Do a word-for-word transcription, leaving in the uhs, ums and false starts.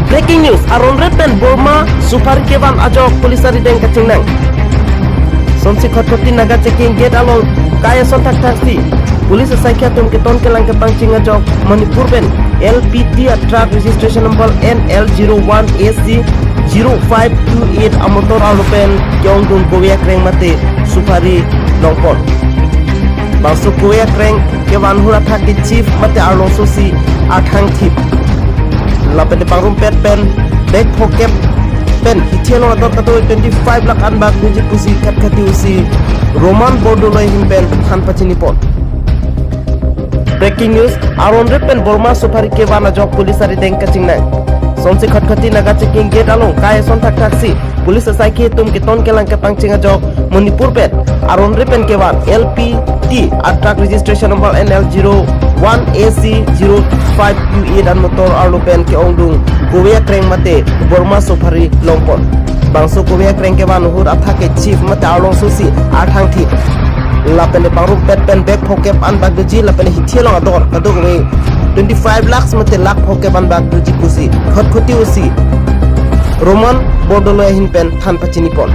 Breaking news, aron ret pen Borma supari kevan ajok police arideng kachingnang. Sonsi Khatkhati Naga checking gate along kai ason thakthak si police asaikhi atum keton kelang kepangching ajok Manipur pen L P T a truck registration number N L zero one A C zero five two eight amotor arlo pen ke-ongdung kove akreng mate supari longpon. Bangso kove akreng kevan ahut athak ke-chief mate arlongso si arthang thip. Lapen pangrumpet pen bag phokep pen hithi along ador kadokave twenty-five lakh an bak doji pusi Khatkhati O C Roman Bordoloi ahin pen than pachinipon. Breaking news, aron ret pen Borma supari kevan ajok police arideng kachingnang. Sonsi Khatkhati Naga checking gate along kai ason thakthak si police asaikhi atum keton kelang kepangching ajok Manipur pen aron ret pen kevan L P T a truck registration number N L zero one A C zero five two eight amotor arlo pen ke-ongdung kove akreng mate Borma supari longpon. Bangso kove akreng kevan ahut athak ke-chief mate arlongso si arthang thip. Lapen pangrumpet pen bag phokep an bak doji lapen hithi along ador kadokave twenty-five lakhs mate lakh phokep an bak doji pusi Khatkhati O C Roman Bordoloi ahin pen than pachinipon.